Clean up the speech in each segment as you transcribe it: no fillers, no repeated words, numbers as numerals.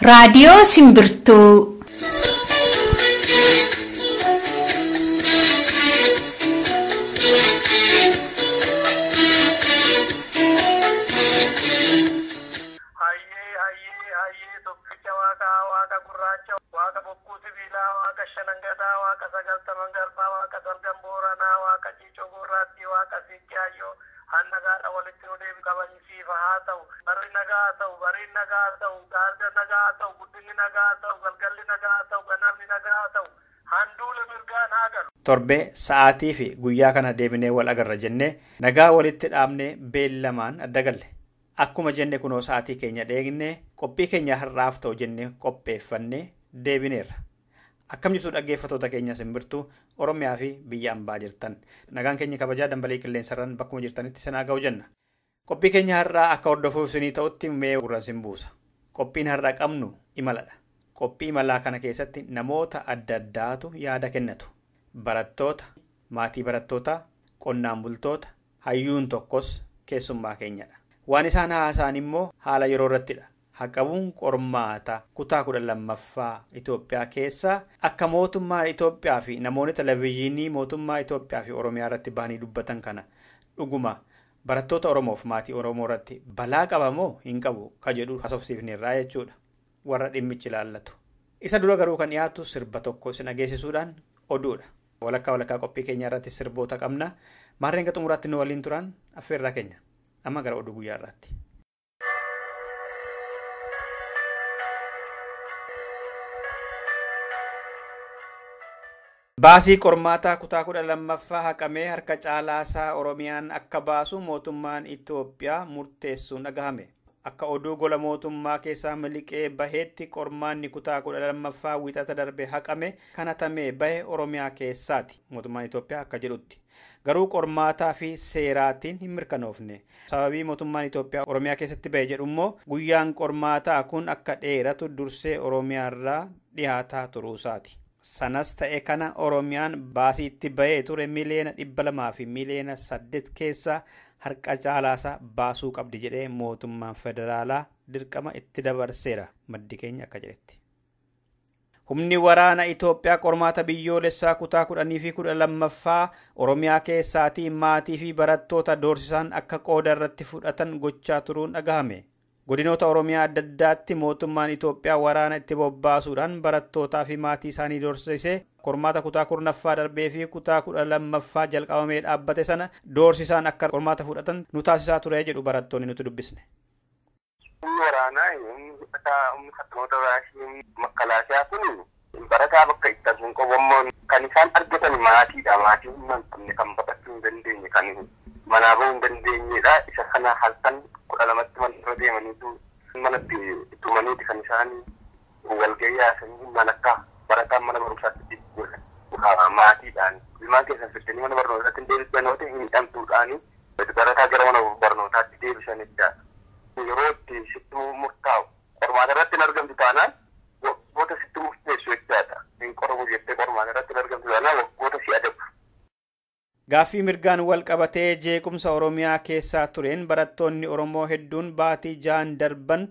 Raadiyoo Simbirtuu. Hayyee hayyee hayyee tokkicha waaqaa waaqa gurraacha waaqa bokkuu sibiilaa waaqa shanangadaa waaqa sagaltaman garbaa waaqa salgan booranaa waaqa ciicoo gurraattii waaqa siiqqee hayyoo hanna gaadha walitti nu deebi qabaniisiifa haa ta'u barri nagaa haa ta'u bariin nagaa haa ta'u gaarda nagaa haa ta'u guddinni nagaa haa ta'u galgalli nagaa haa ta'u ganamni nagaa haa ta'u handuula mirgaan haa galu. Torbee sa'aatii fi guyyaa kana deebinee wal agarra jennee nagaa walitti dhaabnee beellamaan adda galle. Akkuma jenne kunoo sa'aatii keenya dheegnee qophii keenya har'aaf ta'u jennee qopheeffannee deebineerra. Akkam jirtu dhaggeeffattoota keenya simbirtuu Oromiyaa fi biyya ambaa jirtan. Nagaan keenya kabajaa dambalii qilleensarraan bakkuma jirtanitti sinaa ga'u jenna. Qophii keenya har'aa akka hordofuuf isinii ta'utti mee gurra isin buusa. Qophiin har'aa qabnu imaladha. Qophii imalaa kana keessatti namoota adda addaatu yaada kennatu. Barattoota, maatii barattootaa, qonnaan bultoota, hayyuun tokkos keessummaa keenyadha. Waan isaan haasa'an immoo haala yeroo irrattidha. Haqabuun qormaata kutaa 12ffaa Itoophiyaa keessaa akka mootummaa Itoophiyaa fi namoonni televizyiinii mootummaa Itoophiyaa fi Oromiyaa irratti bahanii dubbatan kana dhuguma barattoota Oromoof maatii Oromoo irratti balaa qaba moo hin qabu ka jedhu haasofsiifneerraa jechuudha. Warra dhimmichi ilaallatu. Isa dura garuu kan dhiyaatu sirba tokko isin dhageessisuudhaan oduudha. Walakkaa walakkaa qophii keenya irratti sirboota qabna. Maarreen xumuraatti nu waliin turan affeerraa keenya. Amma gara oduu guyyaa irraatti. Baasii qormaataa kutaa 12ffaa haqamee harka caalaasaa Oromiyaan akka baasu mootummaan Itoophiyaa murteessuun dhagahame. Akka oduu gola mootummaa keessaa miliqee baheetti qormaanni kutaa 12ffaa wixata darbe haqame kan hatamee bahe Oromiyaa keessaati mootummaan Itoophiyaa akka jedhutti. Garuu qormaataa fi seeraatiin hin mirkanoofne. Sababii mootummaan Itoophiyaa Oromiyaa keessatti bahe jedhu immoo guyyaan qormaataa kun akka dheeratu dursee Oromiyaarraa dhiyaataa turuusaati. Sanas ta'e kana Oromiyaan baasii itti bahee ture miliyoona 200 fi miliyoona 8 keessaa harka caalaasaa baasuu qabdi jedhee mootummaan federaalaa dirqama itti dabarseera maddi keenya akka jedhetti. Humni waraana Itoophiyaa qormaata biyyoolessaa kutaa 10 fi 12ffaa Oromiyaa keessaatii maatii fi barattoota doorsisaan akka qooda irratti fudhatan gochaa turuun dhagahame. Godinoota Oromiyaa adda addaatti mootummaan Itoophiyaa waraana itti bobbaasuudhaan barattootaa fi maatii isaanii doorsisee qormaata kutaa 10ffaa darbee fi kutaa 12ffaa jalqabamee dhaabbate sana doorsisaan akka qormaata fudhatan nu taasisaa ture jedhu barattoonni nuti dubbisne. Humni waraanaa humni hattoota raashii makkalaashaa kun barataa bakka itti arguun qabu ammoo kan isaan argatan maatiidha. Maatii humna hin qabne kan baqachuu hin dandeenye kan manaa bahuu hin dandeenyedha. Isa kana halkan 12tti mana deemaniitu manatti tumaniiti kan isaan walgahii haasanii humnaan akka barataan mana barumsaatti godhan. Maatiidhaan ilmaan keessan fiddanii mana barnootaatti hin deebisan yoo ta'e hin hidhamtuudhaan barataa gara mana barnootaatti deebisan jechaadha. Yeroo itti sitti murtaa'u qormaata irratti hin argamtu taanaan waggoota sitti murteessu jechaadha. Hin qoramu jettee qormaata irratti hin argamtu taanaan waggoota si adabu. Gaaffii mirgaan wal qabatee jeequmsa Oromiyaa keessaa tureen barattoonni Oromoo hedduun baatii 6 darban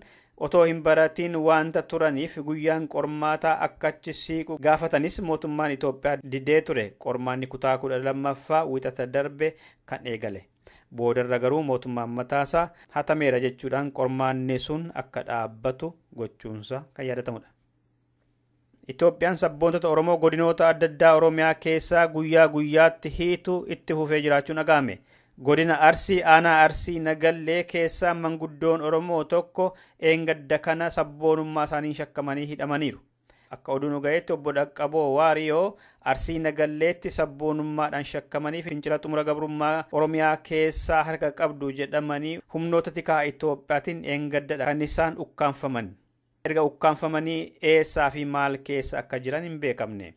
otoo hin baratiin waanta turaniif guyyaan qormaataa akka achi siiqu gaafatanis mootummaan Itoophiyaa didee ture. Qormaanni kutaa 12ffaa wixata darbe kan eegale. Boodarra garuu mootummaan mataasaa hatameera jechuudhaan qormaanni sun akka dhaabbatu gochuunsa kan yaadatamudha. Itoophiyaan sabboontota Oromoo godinoota adda addaa Oromiyaa keessaa guyyaa guyyaatti hiitu itti fufee jiraachuun dhagahame. Godina Arsii aanaa Arsii Nagallee keessaa manguddoon Oromoo tokko eengadda kana sabboonummaa isaaniin shakkamanii hidhamaniiru. Akka oduu nu ga'etti obbo Dhaqqaboo Waariyoo Arsii Nagalleetti sabboonummaadhaan shakkamanii fincila xumura gabrummaa Oromiyaa keessaa harka qabdu jedhamanii humnoota tikaa Itoophiyaatiin eengaddadha kan isaan ukkaanfaman. Erga ukkaanfamanii eessaa fi maal keessa akka jiran hin beekamne.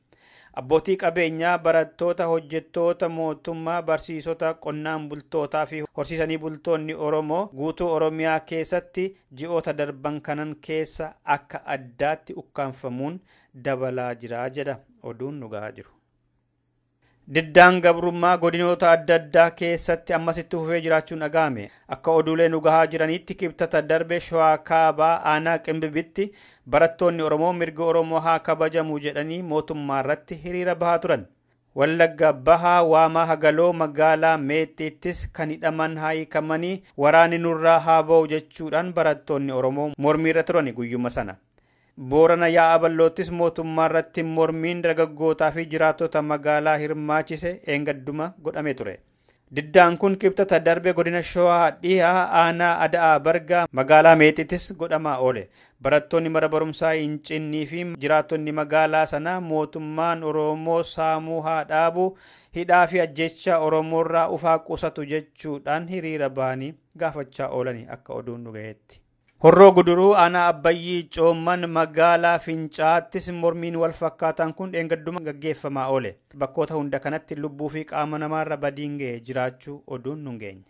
Abbootii qabeenyaa, barattoota, hojjettoota mootummaa, barsiisota, qonnaan bultootaa fi horsiisanii bultoonni Oromoo guutuu Oromiyaa keessatti ji'oota darban kanan keessa akka addaatti ukkaanfamuun dabalaa jira jedha oduun nu gahaa jiru. Diddaan gabrummaa godinoota adda addaa keessatti ammasitti fufee jiraachuun dhaga'ame. Akka oduulee nu gahaa jiranitti kibxata darbe Shawaa Kaabaa aanaa Qimbibitti barattoonni Oromoo mirga Oromoo haa kabajamu jedhanii mootummaa irratti hiriira bahaa turan. Wallagga Bahaa Waamaa Hagaloo magaalaa Meexxiittis kan hidhaman haa hiikamanii waraanni nurraa haa ba'u jechuudhaan barattoonni Oromoo mormiirra turan guyyuma sana. Boorana yaa'a bal'oottis mootummaa irratti mormiin dargaggootaa fi jiraattota magaalaa hirmaachise eengadduma godhamee ture. Diddaan kun kibxata darbe godina Shawaa dhihaa aanaa Ada'aa Bargaa magaalaa Meexxiittis godhamaa oole. Barattoonni mana barumsaa Hincinnii fi jiraattonni magaalaa sanaa mootummaan Oromoo saamuu haa dhaabu, hidhaa fi ajjeechaa Oromoorraa ufaa qusatu jechuudhaan hiriira ba'anii gaafachaa oolani akka oduun nu gaheetti. Horroo Guduruu aanaa Abbayyii Coomman magaalaa Fincaattis mormiin wal fakkaataan kun dheengadduma gaggeeffamaa oole. Bakkoota hunda kanatti lubbuu fi qaama namaarra badiin ga'e jiraachuu oduun nu geenye.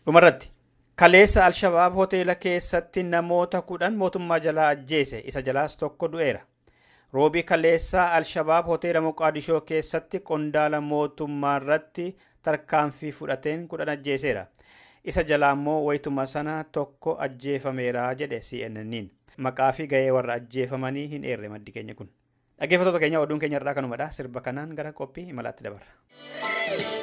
Dhumarratti kaleessa Alshabaab hoteela keessatti namoota 10 mootummaa jalaa ajjeese, isa jalaas tokko du'eera. Roobii kaleessa Alshabaab hoteela Moqaadishoo keessatti qondaala mootummaa irratti tarkaanfii fudhateen 10 ajjeeseera. Isa jalaa immoo wayituma sana tokko ajjeefameera jedhe CNN'n. Maqaa fi ga'ee warra ajjeefamanii hin eerre maddi keenya kun. Dhaggeeffattoota keenya oduun keenya irraa kanumadha. Sirba kanaan gara qophii imalaatti dabarra.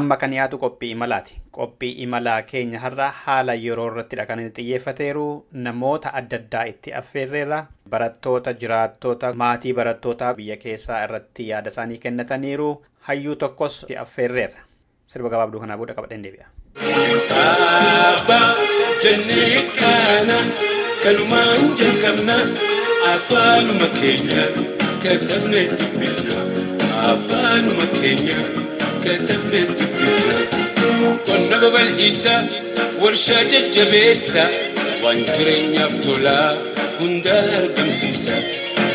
Amma kan dhiyaatu qophii imalaati. Qophii imalaa keenya har'a haala yeroo irrattidha kan inni xiyyeeffateeru. Namoota adda addaa itti affeerreera. Barattoota, jiraattota, maatii barattootaa biyya keessaa irratti yaada isaanii kennataniiru. Hayyuu tokkos itti affeerreera. Sirba gabaabduu kanaa booda qabadheen deebi'a. Abbaa jennee kana kanumaan jalqabna afaanuma keenya katabnee dubbifna afaanuma keenya. Qonna babal'isa warshaa jajjabeessa waan jireenyaaf tolaa hunda argamsiisa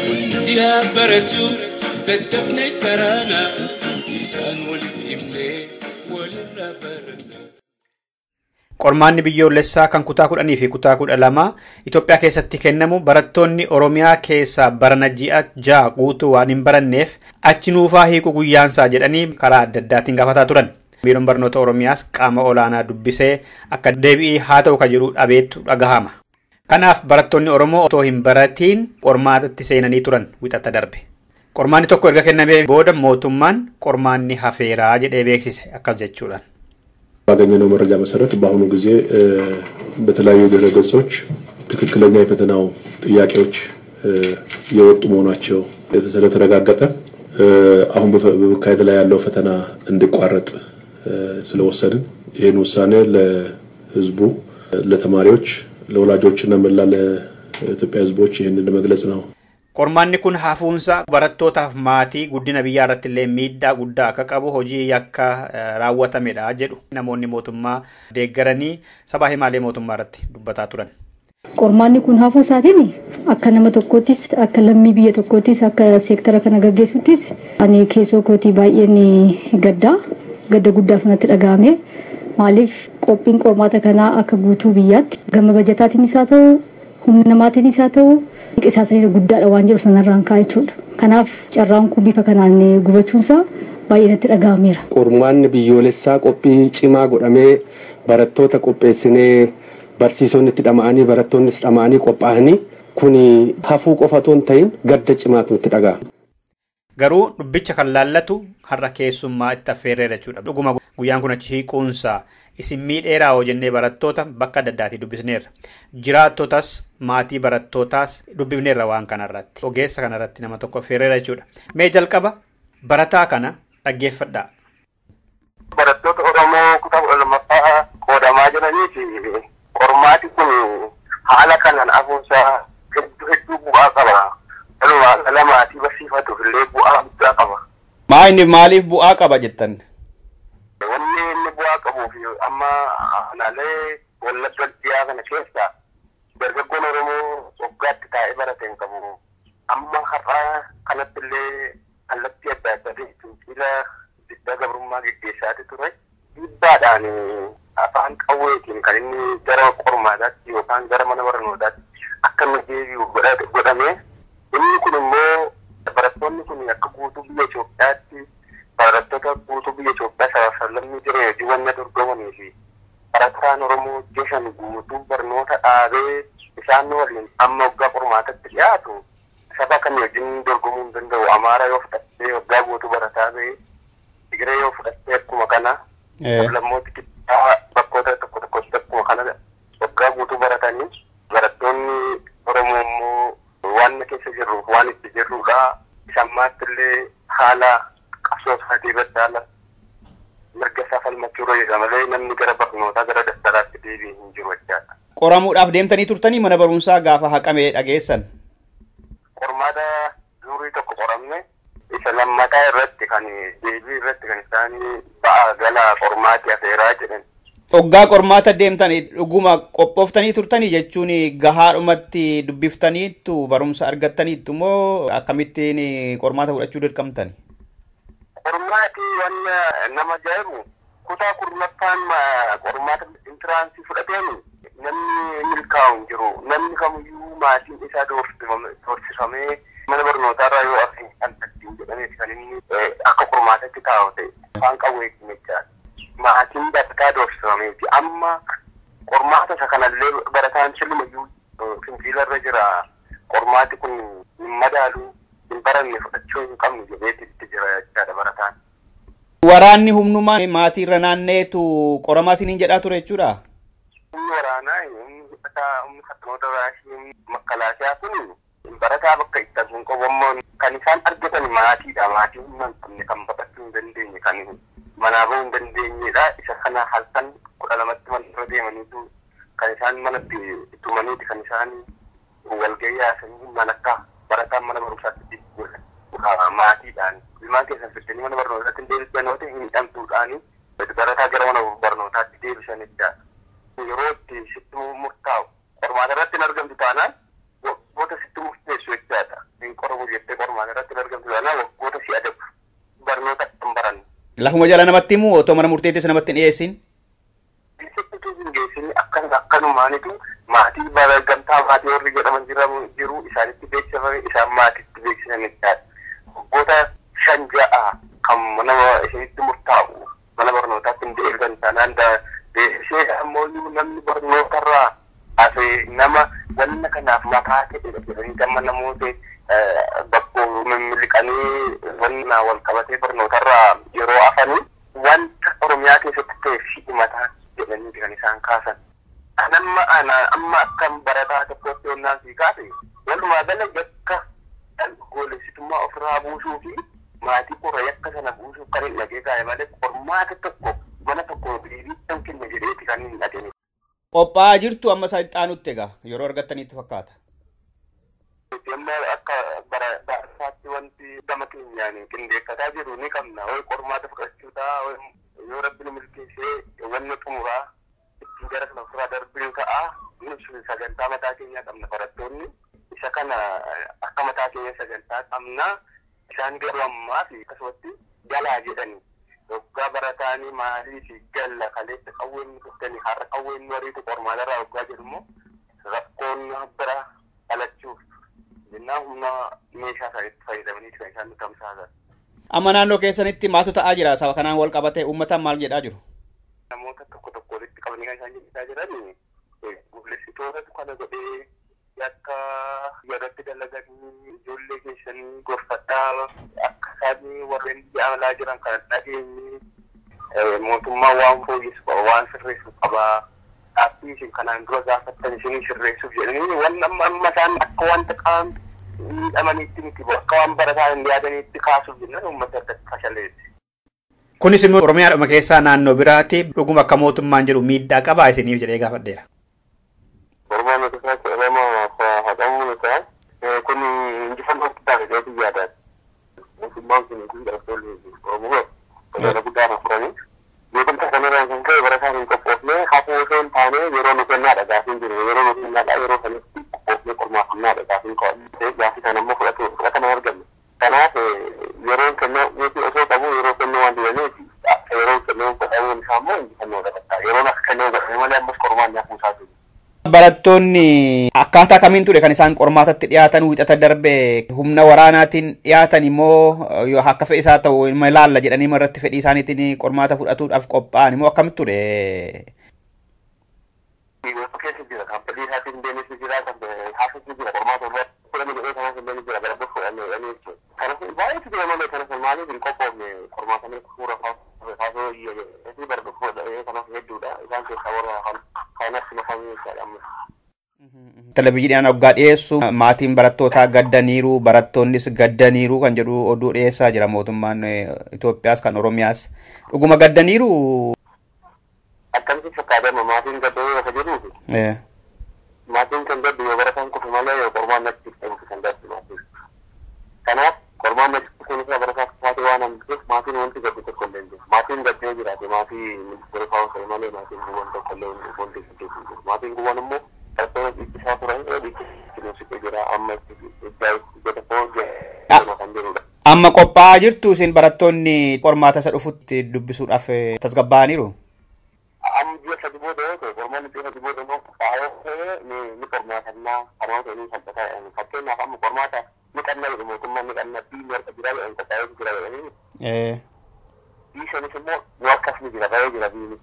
hundi haa baratu daddafne karaana isaan waliif himnee walirraa baranna. Qormaanni biyyoolessaa kan kutaa 10 fi kutaa 12 Itoophiyaa keessatti kennamu barattoonni Oromiyaa keessaa barana ji'a 6 guutuu waan hin baranneef achi nuufaa hiiku guyyaansaa jedhanii karaa adda addaatiin gaafataa turan. Biiroon Barnoota Oromiyaas qaama olaanaa dubbisee akka deebi'ii haa ta'u ka jiru dhabeettu dhagahama. Kanaaf barattoonni Oromoo otoo hin baratiin qormaatatti seenanii turan wixata darbe. Qormaanni tokko erga kennamee booda mootummaan qormaanni hafeeraa jedhee beeksise akkas jechuudhaan. ባገኘነው መረጃ መሰረት በአሁኑ ጊዜ በተለያዩ ድረ ገጾች ትክክለኛ የፈተናው ጥያቄዎች የወጡ መሆናቸው ስለተረጋገጠ አሁን በመካሄድ ላይ ያለው ፈተና እንዲቋረጥ ስለወሰንን ይህን ውሳኔ ለሕዝቡ፣ ለተማሪዎች፣ ለወላጆችና መላ ለኢትዮጵያ ሕዝቦች ይህንን ለመግለጽ ነው። Qormaanni kun hafuunsa barattootaaf maatii guddina biyyaa irratti illee miidhaa guddaa akka qabu hojii yakka raawwatamedha jedhu namoonni mootummaa deeggaranii sabaa himaalee mootummaa irratti dubbataa turan. Qormaanni kun hafuu isaatiin akka nama tokkoottis akka lammii biyya tokkoottis akka seektara kana gaggeessuttis ani keessoo kootii baay'een gadda guddaa sanatti dhagahame. Maaliif qophiin qormaata kanaa akka guutuu biyyaatti gama bajataatiinis haa ta'u humna namaatiinis haa ta'u qisaasanii guddaadha waan jedhu sanarraan ka'a jechuudha. Kanaaf carraan kun bifa kanaan gubachuunsaa baay'ee natti dhaga'ameera. Qormaanni biyyoolessaa qophii cimaa godhamee barattoota qopheessinee barsiisonni itti dhama'anii barattoonnis dhama'anii qophaa'anii kun hafuu qofa otoo hin ta'in gadda cimaatu itti dhaga'ama. Garuu dubbicha kan laallatu har'a keessummaa itti affeerreera jechuudha. Dhuguma guyyaan kun achi hiikuunsaa isin miidheeraa hoo jennee barattoota bakka adda addaatii dubbisneerra. Jiraattotas maatii barattootaas dubbifneerra waan kanarratti. Ogeessa kanarratti nama tokko affeerreera jechuudha. Mee jalqaba barataa kana dhaggeeffadhaa. Barattoota Oromoo kutaa 12ffaa qoodamaa jiranii fi qormaati kun haala kanaan hafuunsaa hedduu hedduu bu'aa qaba. Walumaa gala maatii barsiifatuuf illee bu'aa guddaa qaba. Maa inni maaliif bu'aa qaba jettan? Wanni inni bu'aa qabuuf amma aanaalee Wallagga dhiyaa kana keessa dargaggoon Oromoo waggaatti taa'ee barate hin qabu. Amma har'a kanatti illee kallattii adda addaatiin fincila diddaa gabrummaa geggeessaati ture. Dhiibbaadhaan afaan qawweetiin kan inni gara qormaataatti yookaan gara mana barnootaatti akka inni deebi'u godhame. Inni kun immoo barattoonni kun akka guutuu biyya Itoophiyaatti barattoota guutuu biyya Itoophiyaa sabaaf sablammii jiran hojii wanna dorgomanii fi barataan Oromoo hojjetan guutuu barnoota dhaabee isaan waliin amma waggaa qormaatatti dhiyaatu saba kamii wajjin dorgomuu hin danda'u. Amaara yoo fudhattee waggaa guutuu barataa ba'e, Tigree yoo fudhattee akkuma kana, sablammoota kibbaa bakkoota tokko tokkotti akkuma kana waggaa guutuu baratanii barattoonni Oromoo immoo waan keessa jirruuf waan itti jirrudha. Isaan maatti illee haala qabsoo isaatii irratti haala mirga isaa falmachuu irra jira malee namni gara barnootaa gara daftaraatti deebi'ee hin jiru jechaadha. Qoramuudhaaf deemtanii turtanii mana barumsaa gaafa haqamee dhageessan. Qormaata zuurii tokko qoramne isa lammataa irratti kan deebii irratti kan isaan ba'aa galaa qormaati afeeraa jedhan. Hoggaa qormaata deemtan dhuguma qophooftanii turtanii jechuun gahaadhumatti dubbiftaniittu barumsa argattaniittu moo akkamittiin qormaata fudhachuu dirqamtani? Qormaati wanna nama ajaa'ibu kutaa 10ffaan qormaata intiraansii fudhateen namni milkaa'u hin jiru. Namni kamiyyuu maatiin isaa doorsifamee mana barnootaarraa yoo hafe kan jedhameef kan inni akka qormaatatti taa'u ta'e afaan qawweetiin jechaadha. Maatiin barataa doorsifameeti. Amma qormaata isa kanallee barataan silumayyuu fincila irra jira. Qormaati kun hin madaalu, hin baranne fudhachuu hin qabnu jedheeti itti jira jechaadha barataan. Waraanni humnumaa maatii irra naanneetu qoramaa isiniin jedhaa ture jechuudha? Humni waraanaa humni hidhataa humni fattoota raashii makkalaasiyaa kun barataa bakka itti arguun qabu ammoo kan isaan argatan maatiidha. Maatii humna hin qabne kan baqachuu hin dandeenye kan manaa bahuu hin dandeenyedha. Isa kana halkan 12tti mana irra deemaniitu kan isaan manatti tumaniiti kan isaan walgahii haasanii humnaan akka barataan mana barumsaatti godhan. Maatiidhaan ilmaan keessan fiddanii mana barnootaatti hin deebisan yoo ta'e hin hidhamtuudhaani barataa gara mana barnootaatti deebisan jechaadha. Yeroo itti sitti murtaa'u qormaata irratti hin argamtu taanaan waggoota sitti murteessu jechaadha. Hin qoramu jettee qormaata irratti hin argamtu taanaan waggoota si adabu barnoota hin baranne. Lafuma jala namatti himu otoo mana murteettis namatti hin dhiyeessin? Sitti hin geessin. Akkanumaanitu maatii gamtaa maatii warri jedhaman jiru isaanitti beeksifame isaan maatiitti beeksisan jechaadha. Waggoota 5 6 kan nama isinitti murtaa'u mana barnootaatti hin deebisan taanaan beeksisee ammoo namni barnootarraa hafe nama wanna kanaaf mataa ta'edha jedhanii gama namoota bakkoo mimmiqanii wanna wal qabatee barnootarraa yeroo hafanii wanta Oromiyaa keessatti ta'e fi mataa jedhanii kan isaan kaasan. Anamma ana amma akkam barataa tokkotti onnaan sii kaase walumaa gala yakka goolessitummaa ofirraa buusuu fi maatii qorra yakka sana buusuuf kan hin dhagee kaa'e malee qormaata tokko mana tokko deebii kenna jedheeti kan hin dhageenye. Qophaa'aa jirtu amma isaan xaanutti egaa yeroo argattanitti fakkaata. Amma akka barataatti wanti gama keenyaan qindeeffataa jiru ni qabna. Wayi qormaata fudhachuu ta'a yoo rabbi nu milkeessee wanni xumuraa ittiin gara sana ofirraa darbinu ta'a. Nus sagantaa mataa keenyaa qabna barattoonni. Isa kana akka mataa keenya sagantaa qabna. Isaan garuu ammaa fi akkasumatti galaa jedhani. Waggaa barataanii maalii fi galla kaleessa qawween nu dhuftanii har'a qawween nu ariitu qormaatarraa waggaa jedhu immoo rakkoon bira dhalachuuf jennaan humna meeshaa isaaniitti fayyadamanii kan isaan nu tamsaasan. Amma naannoo keessanitti maaltu ta'aa jira? Saba kanaan wal qabatee uummataan maal jedhaa jiru? Namoota tokko tokko walitti qabanii kan isaan jedhaa jiran goolessitootatu kana godhee akka yerootti dalaganii ijoollee keessanii gorfadhaa akka isaan warreen biyya alaa jiran kana dhageenye mootummaan waan fooyyessu qaba waan sirreessu qaba dhaabbii isin kanaan dura gaafattan isinii sirreessuuf jedhanii waan amma amma isaan akka wanta qaam miidhamaniitti miti akka waan barataa hin yaadaniitti kaasuuf jennaan uummata harkatti fashaleessi. Kunis immoo Oromiyaadhuma keessaa naannoo biraatti dhuguma akka mootummaan jedhu miidhaa qabaa isiniif jedhee gaafadheera. Oromoon keessatti Oromoo haqamuun isaa kun injifannoo guddaa jedhee yaadaan. Mootummaan kun kun barattoonni Oromoo magaalaa guddaa irra turanii beekumsa kanarraa kan ka'e barataan hin qophoofne hafuu osoo hin taane yeroo nu kennaadha gaafiin jiru yeroo nu kennaadha yeroo sanatti qophoofne qormaafannaadha gaafiin qo'annee gaafii sana immoo fudhatama hin arganne. Kanaaf yeroon kennuu osoo qabu yeroo kennuu waan didaniif yeroon kennuu godhamuun isaa immoo injifannoo godhata. Yeroon akka kennuu godhame malee ammas qormaan nyaafuu isaa jiru. Barattoonni akkaataa kamiin ture kan isaan qormaatatti dhiyaatan wiixata darbe humna waraanaatiin dhiyaatan immoo yoo akka fedhi isaa ta'u ilma ilaalla jedhanii irratti fedhii isaaniitiin qormaata fudhatuudhaaf qophaa'an immoo akkamitti ture? Keessa jira kan fedhii isaatiin deemes jira kan haafis jira qormaata irratti fudhanne jedhee kanaaf illee jira gara fudhanne jedhanii jechuudha. Kanaaf baay'eetu jira malee kanaaf maaliif hin qophoofne qormaata fuura kaasoo iyyee bara fudhannee kanaaf hedduudha isaan keessaa warra kanas makamee jechaadha ammas. Televezyiiniin hoggaa dhiyeessu maatiin barattootaa gaddaniiru barattoonnis gaddaniiru kan jedhu oduu dhiyeessaa jira mootummaan Itoophiyaas kan Oromiyaas dhuguma gaddaniiru. Akkamitti fakkaatama maatiin gaddanii lafa jiruufi. Maatiin kan gaddu yoo barataan kufe malee yoo qormaan natti dhufu kan gaddu maatiin. Kanaaf qormaan natti dhufuun isaa barataaf kufaatee waan hambisuuf maatiin wanti gaddu tokko illee hin jiru. Maatiin gaddee jiraate maatii ministeera kaawwatee malee maatiin guban tokko illee wanti gaddu hin jiru. Maatiin guban immoo barattoota dhiibbisaa turan dhiibbisitti jira amma kan jirudha. Amma qophaa'aa jirtu isin barattoonni qormaata isa dhufutti dubbisuudhaaf tasgabbaa'aniiru. Amma ji'a sadi booda yoo ta'e qormaanni ji'a sadi booda immoo qophaa'ee ni qormaatannaa karaa ta'e ni salphataa jedhani. Fakkeenyaaf amma qormaata ni qabna jedhu mootummaan ni qabna biyyi harka jira jedhan qophaa'ee jira jedhanii. Biyyi sanis immoo nu harkas ni jira ba'ee jira biyyi.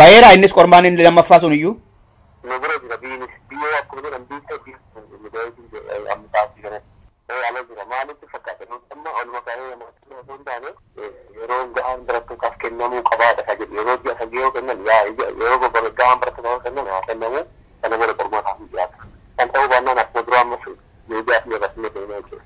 Ba'eera innis qormaan inni lammaffaa sun iyyuu. Nu bira jira biyyinis biyyoo akkuma jedhan biyyi biyyi amma taasii kanatti. Ala jira maalitti fakkaata nuti amma olma kaa'ee namatti osoo hin taane yeroo gahaan barattootaaf kennamuu qabaadha ka jedhu yeroo ji'a sadii yoo kennan yaa yeroo gahaan barattootaaf kennan haa kennamu kana booda qormaataaf ni dhiyaata. Kan ta'uu baannaan akkuma duraa ammas miidiyaaf ni irratti deemaa jechuudha.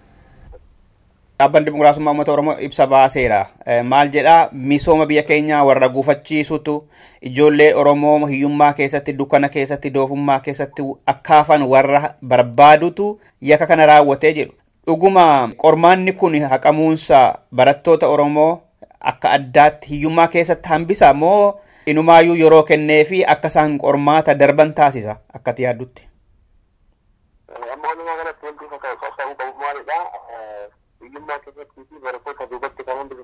Dhaabbanni Dimokiraasummaa Uummata Oromoo ibsa baaseera. Maal jedhaa misooma biyya keenyaa warra gufachiisutu ijoollee Oromoo hiyyummaa keessatti, dukkana keessatti, doofummaa keessatti akka hafan warra barbaadutu yakka kana raawwatee jedhu. Dhuguma qormaanni kun haqamuunsa barattoota Oromoo akka addaatti hiyyummaa keessatti hambisa moo inumaayyuu yeroo kennee fi akka isaan qormaata darban taasisa akkati yaaddutti? Amma walumaa galatti wanti fakkaatu qabu maalidha? Hiyyummaa keessatti fi barattoota duubatti kan hambisu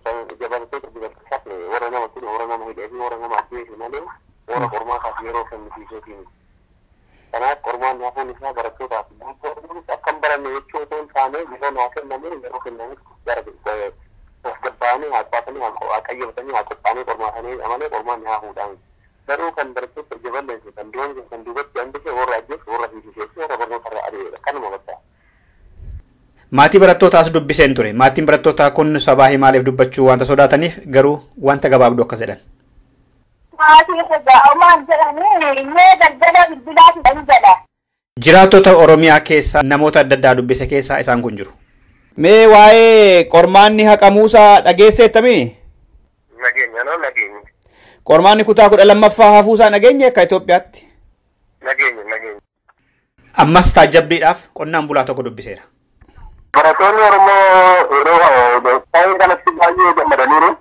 barattoota dubartisaaf warra nama turu warra nama hidhee fi warra nama ajjeese malee warra qormaataaf yeroo kennisiisuu baratanii haa qo'atanii haa qayyabatanii haa qophaa'anii qormaatanii amalee qormaanni haa fuudhaan. Garuu kan barattoota jaballeessu kan doonse kan duubatti hambise warra ajjeesu warra fiisisee fi warra barnoota irraa ari'edha kanuma bakka. Maatii barattootaas dubbiseen ture. Maatiin barattootaa kun sabaa himaaleef dubbachuu wanta sodaataniif garuu wanta gabaabduu akkas jedhan. Maatii maal jedhanii mee daldala bilbilaatu kan jedha. Jiraattota Oromiyaa keessaa namoota adda addaa dubbise keessaa isaan kun jiru. Mee waa'ee qormaanni haqamuusaa dhageesseettamii? Nageenya noo nageenya. Qormaanni kutaa 12ffaa hafuusaa nageenye akka Itoophiyaatti? Nageenya nageenya. Ammas taajjabbiidhaaf qonnaan bulaa tokko dubbiseera. Barattoonni Oromoo yeroo ta'ee kanatti baay'ee gammadaniiru.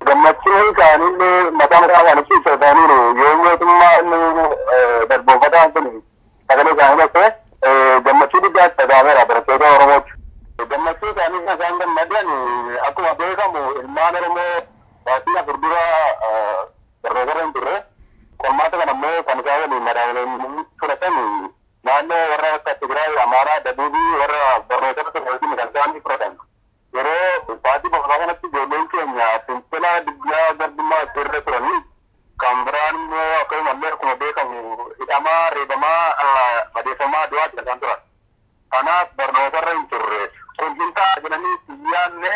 Gammachuun isaaniillee mataa mataa isaaniitti ibsataniiru. Yoo mootummaa inni darboofataan kun sagalee isaanii dhaqee gammachuu guddaa itti dhaga'ameera barattoota Oromooti. Gammachuu isaanii kan isaan gammadan akkuma beekamu ilmaan Oromoo baatii 4 dura barnoota irra hin turre. Qormaata kana immoo kan isaan waliin madaalamanii fudhatan naannoo warra akka Tigraay, Amaaraa, Dabuubii warra barnoota irra waliin kan isaan fudhatan. Yeroo baatii boqonnaa kanatti ijoolleen keenya fincila dugdaa garbummaa irra turanii kan biraan immoo akkasumallee akkuma beekamu hidhamaa, reebamaa, madeeffamaa du'aatti kan isaan turan. Kanaaf barnoota irra hin turre. Kun hin ta'a jedhanii xiyyaanne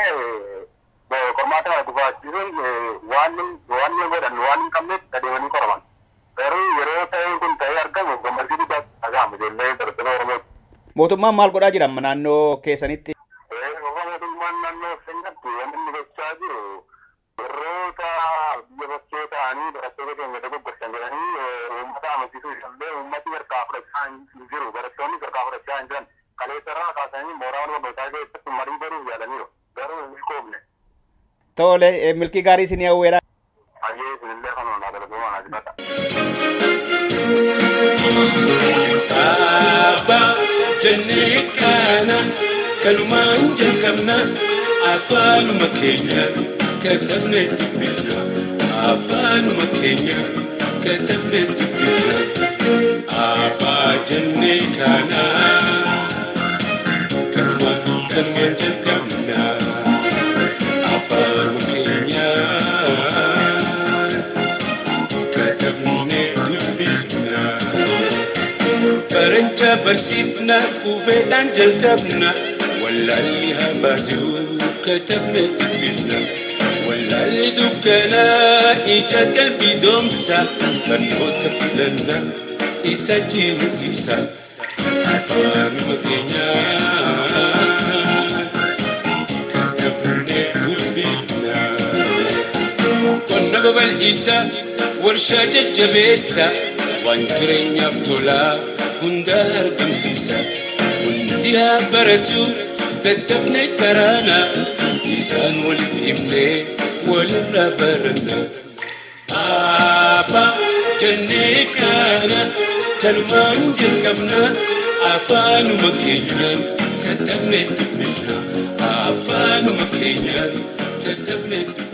qormaata kana gufaachisuun waan godhan waan hin qabneef adeemanii qoraman. Garuu yeroo ta'een kun ta'ee argamu gammachuu guddaa dhaga'ama ijoollee barattoota Oromoo. Mootummaan maal godhaa jira amma naannoo keessanitti? Mootummaan naannoo keenyatti wanti inni gochaa jiru warroota biyya bakkee ta'anii barattoota keenya dogoggorsan jedhanii uummata amansiisuu isallee uummati harkaa fudhachaa hin jiru. Barattoonni harkaa fudhachaa hin jiran. Kaleessa irraa kaasanii mooraa barnootaa keessatti marii baruuf yaalaniiru. Garuu hin milkoofne. Tole milkii gaarii isinii hawweera. Hayyee isinillee kanuma naa galatoomaa naa jiraata. Abbaa jennee kana kanumaan jalqabna afaanuma keenya katabnee dubbifna afaanuma keenya katabnee dubbifna abbaa jennee kana kanumaan jalqabna afaanuma keenya katabnee dubbifna. Barachaa barsiifna qubeedhaan jalqabna wallaalli habaatu katabnee dubbifna wallaalli dukkanaa ija qalbii doomsa barnoota filanna isa jiru ibsa afaanuma keenyaa katabnee dubbifna. Qonna babal'isa warshaa jajjabeessa waan jireenyaaf tolaa hunda argamsiisa. Hundi haa baratu daddafnee karaana isaan waliif himnee walirraa baranna. Abbaa jennee kana kanumaan jalqabna afaanuma keenyaan katabnee dubbifna afaanuma keenyaan katabnee dubbifna.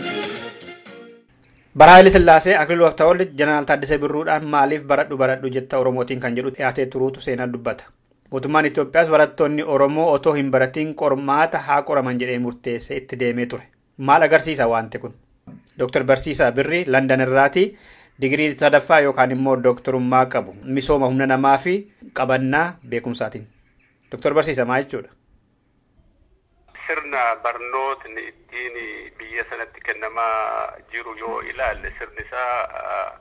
Bara Haayile Sillaasee Akililuu Habtaawol Jeneraal Taaddasee Birruudhaan maaliif baradhu baradhu jetta Oromootiin kan jedhu dhiyaatee turuutu seenaan dubbata. Mootummaan Itoophiyaas barattoonni Oromoo otoo hin baratiin qormaata haa qoraman jedhee murteessee itti deemee ture. Maal agarsiisa wanti kun? Dooktar Barsiisaa Birrii Landan irraatii digirii 3ffaa yookaan immoo dooktorummaa qabu. Misooma humna namaa fi qabannaa beekumsaatiin. Dooktar Barsiisaa maal jechuudha? Sirna barnootni ittiin biyya sanatti kennamaa jiru yoo ilaalle sirni isaa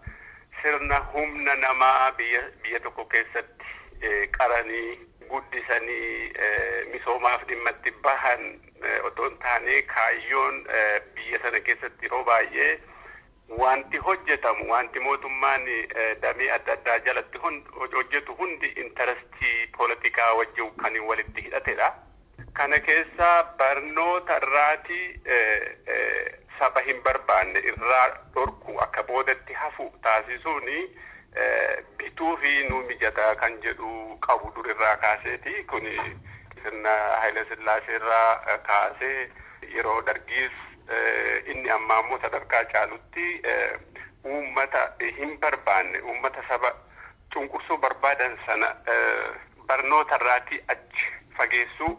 sirna humna namaa biyya tokko keessatti qaranii guddisanii misoomaaf dhimma itti bahan otoo hin taane kaayyoon biyya sana keessatti yeroo baay'ee wanti hojjetamu wanti mootummaan damee adda addaa jalatti hojjetu hundi intarestii poolitikaa wajjin kan walitti hidhatedha. Kana keessa barnoota irraati saba hin barbaanne irraa dhorku akka boodatti hafu taasisuun bituu fi nu mijataa kan jedhu qabu dur irraa kaaseeti. Kun sirna Haayile Sillaasee irraa kaasee yeroo dargiis inni ammaa immoo sadarkaa caalutti uummata hin barbaanne uummata saba cunqursuu barbaadan sana barnoota irraatii achi fageessuu.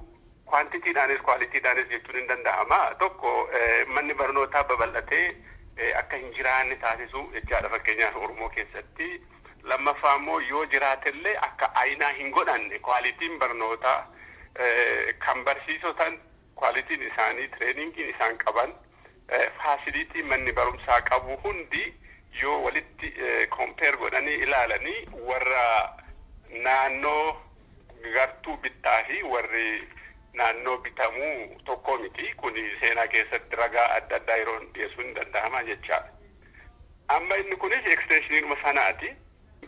Kwaantitiidhaanis kwaalitiidhaanis jechuun hin danda'ama. Tokko manni barnootaa babal'atee akka hin jiraanne taasisuu jechaadha fakkeenyaaf Oromoo keessatti. Lammaffaa immoo yoo jiraatellee akka ayinaa hin godhanne kwaalitiin barnootaa kan barsiisotan kwaalitiin isaanii tireeningiin isaan qaban faasiliitii manni barumsaa qabu hundi yoo walitti kompeer godhanii ilaalanii warra naannoo gartuu bittaa fi warri naannoo bitamuu tokko miti. Kun seenaa keessatti ragaa adda addaa yeroo dhiyeessuun hin danda'ama jechaadha. Amma inni kunis eksteenshiniidhuma sanaati.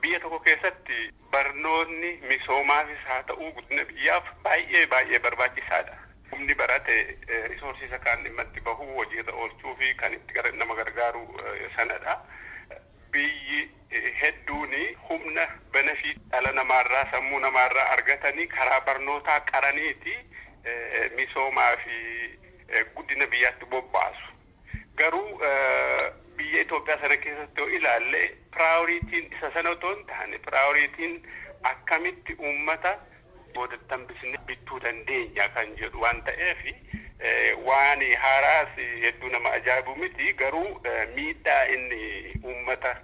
Biyya tokko keessatti barnoonni misoomaafis haa ta'u guddina biyyaaf baay'ee baay'ee barbaachisaadha. Humni barate risoorsii isa kaan dhimma itti bahuu hojiirra oolchuu fi kan itti nama gargaaru sanadha. Biyyi hedduun humna benefit dhala namaarraa sammuu namaarraa argatanii karaa barnootaa qaraniiti misoomaa fi guddina biyyaatti bobbaasu. Garuu biyya Itoophiyaa sana keessatti yoo ilaalle piraayoritiin isa sana otoo hin taane piraayoritiin akkamitti uummata boodatti hambisnee bittuu dandeenya kan jedhu waan ta'eef waan haaraas hedduu nama ajaa'ibu miti. Garuu miidhaa inni uummata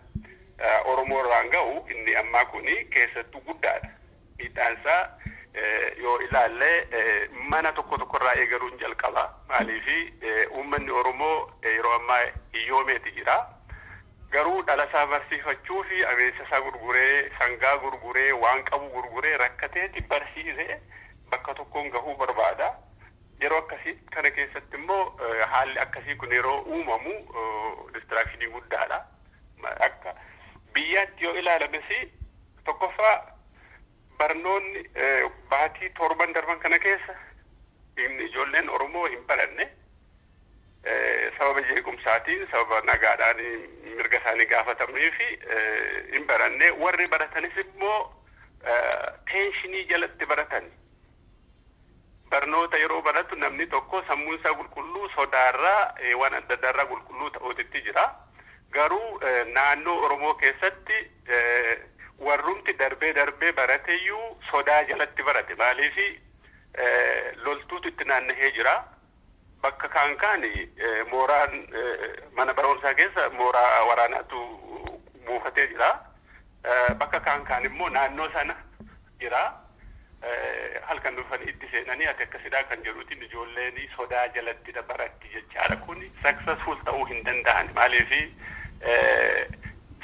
Oromoo irraan ga'u inni ammaa kun keessattuu guddaadha. Miidhaan isaa yoo ilaalle mana tokko tokkorraa eegaluun jalqaba. Maaliif uummanni Oromoo yeroo ammaa hiyyoomeeti jira. Garuu dhala isaa barsiifachuu fi abeessa isaa gurguree, sangaa gurguree, waan qabu gurguree rakkateeti barsiisee bakka tokkoon gahuu barbaada. Yeroo akkasii kana keessatti immoo haalli akkasii kun yeroo uumamu distraakshinii guddaadha. Akka biyyaatti yoo ilaalames tokkoffaa barnoonni baatii torban darban kana keessa ijoolleen Oromoo hin baranne sababa jeequmsaatiin sababa nagaadhaan mirga isaanii gaafatamanii fi hin baranne. Warri baratanis immoo teenshinii jalatti baratan. Barnoota yeroo baratu namni tokko sammuun isaa qulqulluu sodaarraa waan adda addaarraa qulqulluu ta'uutti jira. Garuu naannoo Oromoo keessatti warrumti darbee darbee barateeyyuu sodaa jalatti barate. Maaliif loltuutu itti naanna'ee jira. Bakka kaan kaan mooraan mana barumsaa keessa mooraa waraanaatu buufatee jira. Bakka kaan kaan immoo naannoo sana jira. Halkan dhufanii itti seenanii ati akkasidhaa kan jedhuutiin ijoolleen sodaa jalatti baratti jechaadha. Kun successful ta'uu hin danda'an. Maaliif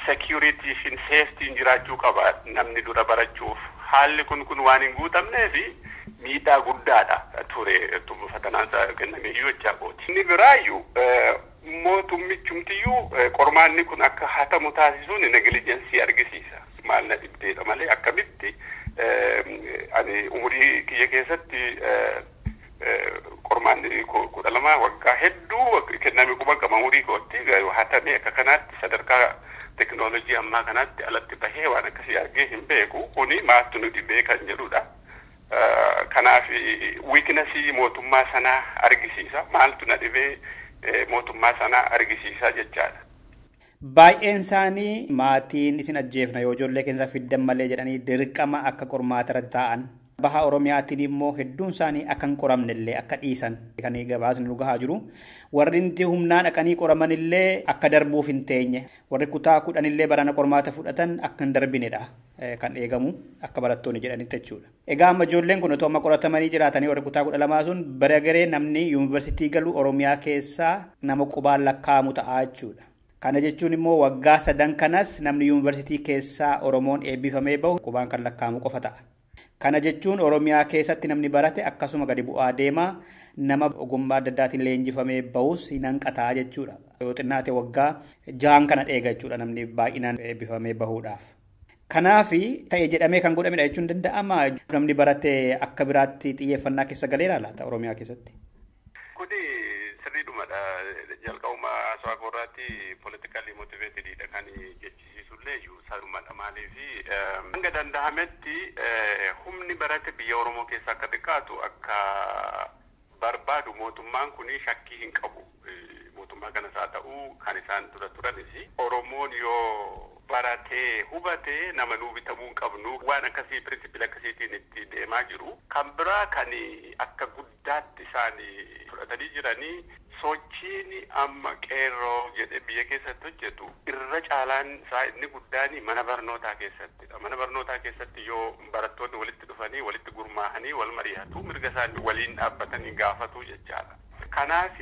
security fi safety jiraachuu qaba namni dura barachuuf. Haalli kun waan hin guutamneef miidhaa guddaadha ture fatanaan kennameeyyuu jechaa kooti. Inni biraayyuu mootummichumtiyyuu qormaanni kun akka hatamu taasisuun negligensii argisiisa. Maal na dhibdeedha malee akkamitti ani umurii kiyya keessatti qormaanni 12 waggaa hedduu kenname quba qaba umurii kootti hatamee akka kanaatti sadarkaa teknoolojii ammaa kanaatti alatti bahee waan akkasii argee hin beeku. Kuni maaltu nu dhibee kan jedhudha. Kanaaf wiiknesii mootummaa sanaa argisiisa. Maaltu na dhibee mootummaa sanaa argisiisa jechaadha. Baay'een isaanii maatiin isin ajjeefna yoo ijoollee keessa fiddan malee jedhanii dirqama akka qormaata irratti taa'an. Baha Oromiyaatiin immoo hedduun isaanii akka hin qoramne illee akka dhiisan kan gabaasni nu gahaa jiru. Warri inni humnaan dhaqanii qoraman illee akka darbuuf hin teenye. Warri kutaa 10 illee barana qormaata fudhatan akka hin darbinedha kan eegamu akka barattoonni jedhanitti jechuudha. Egaa amma ijoolleen kun otoo amma qoratamanii jiraatanii warri kutaa 12 sun bara garee namni yuunivarsiitii galu Oromiyaa keessaa nama qubaan lakkaa'amu ta'a jechuudha. Kana jechuun immoo waggaa 3 kanas namni yuunivarsiitii keessaa Oromoon eebbifamee bahu qubaan kan lakkaa'amu qofa ta'a. Kana jechuun Oromiyaa keessatti namni barate akkasuma gadi bu'aa deema nama ogummaa adda addaatiin leenjifamee bahus hin hanqataa jechuudha. Yoo xinnaate waggaa 6 kana dheega jechuudha namni baay'inaan eebbifamee bahuudhaaf. Kanaaf ta'e jedhamee kan godhamedha jechuun danda'ama. Namni barate akka biraatti xiyyeeffannaa keessa galeera laata Oromiyaa keessatti? Kuni sirriidhumadha. Jalqabuma haasawaa koorraatti politikaalii motiveetidha kan jechisiisullee iyyuu sarumadha. Maaliif hanga danda'ametti humni barate biyya Oromoo keessa akka xiqqaatu akka barbaadu mootummaan kun shakkii hin qabu. Mootummaa kanas haa ta'u kan isaan dura turanis Oromoon yoo baratee hubatee nama nuu bitamuu hin qabnu waan akkasii pirinsipil akkasiitiin itti deemaa jiru. Kan biraa kan akka guddaa guddaatti isaanii fudhatanii jiranii. Sochiin amma qeerroo jedhee biyya keessatti hojjetu irra caalaan isaa inni guddaan mana barnootaa keessattidha. Mana barnootaa keessatti yoo barattoonni walitti dhufanii walitti gurmaa'anii wal mari'atu, mirga isaanii waliin dhaabbatanii gaafatu jechaadha. Kanaaf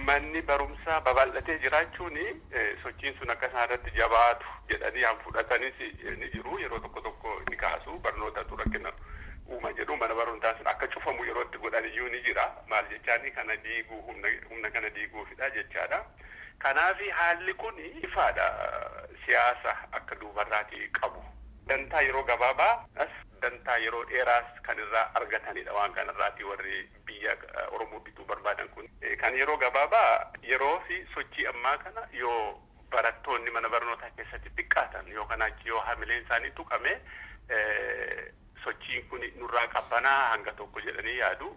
manni barumsaa babal'atee jiraachuun sochiin sun akka isaan irratti jabaatu jedhanii han fudhatanis ni jiru. Yeroo tokko tokko ni kaasu, barnootatu rakkina uuma jedhu, mana barumsaa sun akka cufamu yeroo itti godhan iyyuu ni jira. Maal jechaani kana diiguu, humna kana diiguufidha jechaadha. Kanaaf haalli kun ifaadha, siyaasa akka duubarraatii qabu. Dantaa yeroo gabaabaa as dantaa yeroo dheeraas kan irraa argatanidha waan kanarraati warri biyya Oromoo bituu barbaadan kun. Kan yeroo gabaabaa yeroo fi sochii ammaa kana yoo barattoonni mana barnootaa keessatti xiqqaatan yookaan achi yoo hamileen isaanii tuqame, sochiin kun nurraa qabbanaa hanga tokko jedhanii yaadu.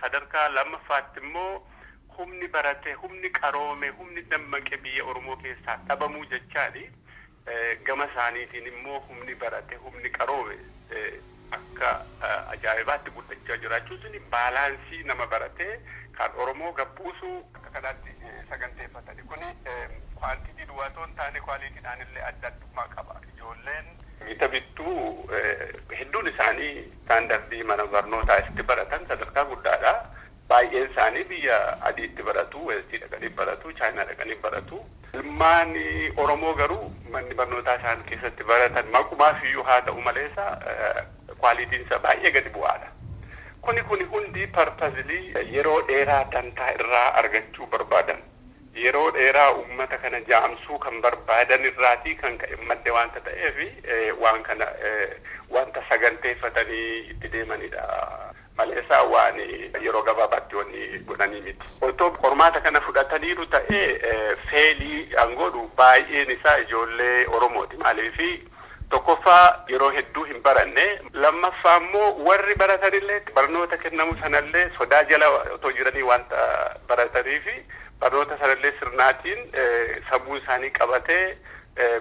Sadarkaa lammaffaatti immoo humni barate, humni qaroome, humni dammaqe biyya Oromoo keessaa dhabamuu jechaadhi. Gama isaaniitiin immoo humni barate, humni qaroome akka ajaa'ibaatti guddachaa jiraachuun suni baalaansii nama barate kan Oromoo gabbuusuu akka kanaatti saganteeffatani. Kuni kwaantitii duwwaa otoo hin taane kwaaliitiidhaan illee adda addummaa qaba. Ijoolleen gita bittuu hedduun isaanii istaandardii mana barnootaa itti baratan sadarkaa guddaadha. Baay'een isaanii biyya adiitti baratu, Weestii dhaqanii baratu, Chaayinaa dhaqanii baratu. Ilmaan Oromoo garuu manni barnootaa isaan keessatti baratan maqumaaf iyyuu haa ta'u maleessa kwaalitiin isaa baay'ee gadi bu'aadha. Kuni hundi parpazilii yeroo dheeraa dantaa irraa argachuu barbaadan, yeroo dheeraa uummata kana jaamsuu kan barbaadan irraatii kan ka'e madde waanta ta'eef waan kana wanta saganteeffatanii itti deemanidha. Maleessaa waan yeroo gabaabaatti wanni godhanii miti. Otoo qormaata kana fudhataniiru ta'ee feelii an godhu baay'een isaa ijoollee Oromooti. Maaliifi tokkoffaa yeroo hedduu hin baranne, lammaffaa immoo warri baratanillee barnoota kennamu sanallee sodaa jala otoo jiranii wanta baratanii fi barnoota sanallee sirnaatiin sammuu isaanii qabatee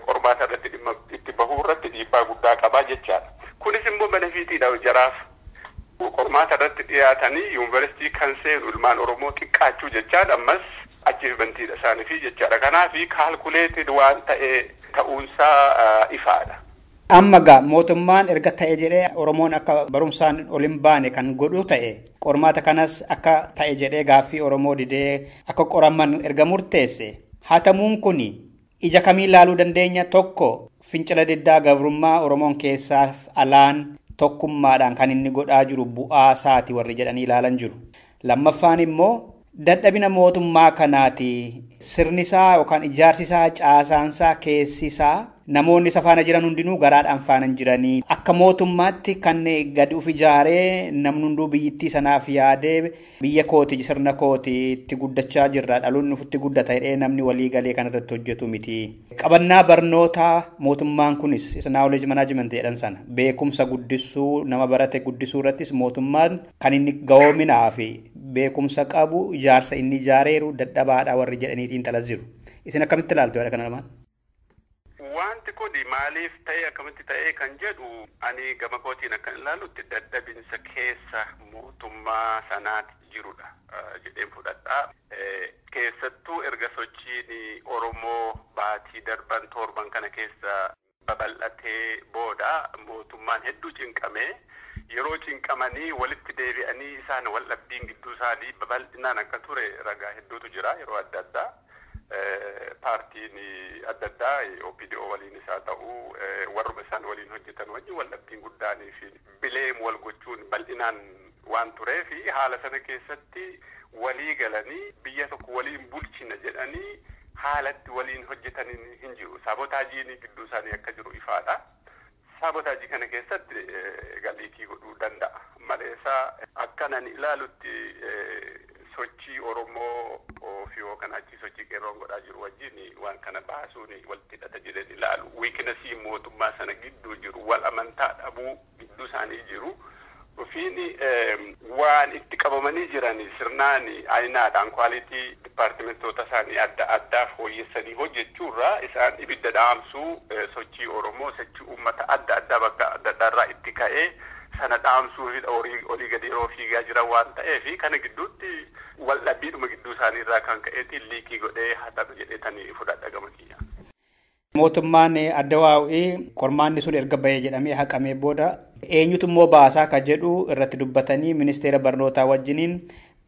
qormaata irratti dhimma itti bahuu irratti dhiibbaa guddaa qabaa jechaadha. Kunis immoo benefiitiidha jaraaf. Qormaata irratti dhiyaatanii yuunivarsiitii kan seenu ilmaan Oromoo xiqqaachuu jechaan ammas achievementiidha isaaniifi jechaadha. Kanaaf kaalkuleetid waan ta'e ta'uunsaa ifaadha. Amma gaa mootummaan erga ta'e jedhee Oromoon akka barumsaan ol hin baane kan godhu ta'e, qormaata kanas akka ta'e jedhee gaaffii Oromoo didee akka qoraman erga murteesse, hatamuun kun ija kamii ilaaluu dandeenya? Tokko, fincila diddaa gabrummaa Oromoon keessaaf alaan tokkummaadhaan kan inni godhaa jiru bu'aa isaati warri jedhanii ilaalan jiru. Lammaffaan immoo dadhabina mootummaa kanaati. Sirni isaa yookaan ijaarsi isaa, caasaan isaa, keessi isaa, namoonni isa faana jiran hundinuu garaadhaan faana jiranii. Akka mootummaatti kan gadi uf ijaaree namni hunduu biyyittii sanaaf yaadee biyya kooti, sirna kooti itti guddachaa jirra, dhaloonni ofitti guddata jedhee namni walii galee kan irratti hojjetu miti. Qabannaa barnootaa mootummaan kunis isa knowledge management jedhan sana beekumsa guddisuu, nama barate guddisuu irrattis mootummaan kan inni ga'oominaa fi beekumsa qabu ijaarsa inni ijaareeru dadhabaadha warri jedhanii xiinxalas jiru. Isin akkamitti ilaaltu yaada kana lamaan? Wanti kun maaliif ta'e, akkamitti ta'e kan jedhu, ani gama kootiin akkan ilaalutti dadhabinsa keessa mootummaa sanaati jirudha jedheen fudhadha. Keessattuu erga sochiin Oromoo baatii darban torban kana keessa babal'atee booda mootummaan hedduu cinqame. Yeroo cinqamanii walitti deebi'anii isaan wal dhabbiin gidduu isaanii babal'inaan akka ture ragaa hedduutu jira yeroo adda addaa. Paartiin adda addaa OPDO waliin isaa ta'uu, warruma isaan waliin hojjetan wajjin wal dhabbiin guddaanii fi bileem wal gochuun bal'inaan waan turee fi haala sana keessatti walii galanii biyya tokko waliin bulchina jedhanii haalatti waliin hojjetan hin jiru. Saabotaajiin gidduu isaanii akka jiru ifaadha. Saabotaajii kana keessatti galiikii godhuu danda'a. Maleesaa akkanan ilaalutti sochii Oromoo fi yookaan achi sochii qeerroon godhaa jiru wajjin waan kana baasuun walitti hidhata jedheen ilaalu. Wiikinasii mootummaa sana gidduu jiru, wal amantaa dhabuu gidduu isaanii jiru. Ofiin waan itti qabamanii jiran sirnaan ayinaadhaan kwaalitii dipaartimentoota isaanii adda addaa fooyyessanii hojjechuurraa isaan ibidda dhaamsuu sochii Oromoo, sochii uummata adda addaa bakka adda addaarraa itti ka'ee Sana dhaamsuufidha olii gadi yeroo fiigaa jiran waan ta'eef kana gidduutti wal dhabbiidhuma gidduu isaanii irraa kan ka'eeti liikii godhee hatame jedhee tanii fudhadha gama kiyya. Mootummaan Addawaawii qormaanni sun erga bahee jedhamee haqamee booda eenyutu immoo baasaa ka jedhu irratti dubbatanii ministeera barnootaa wajjiniin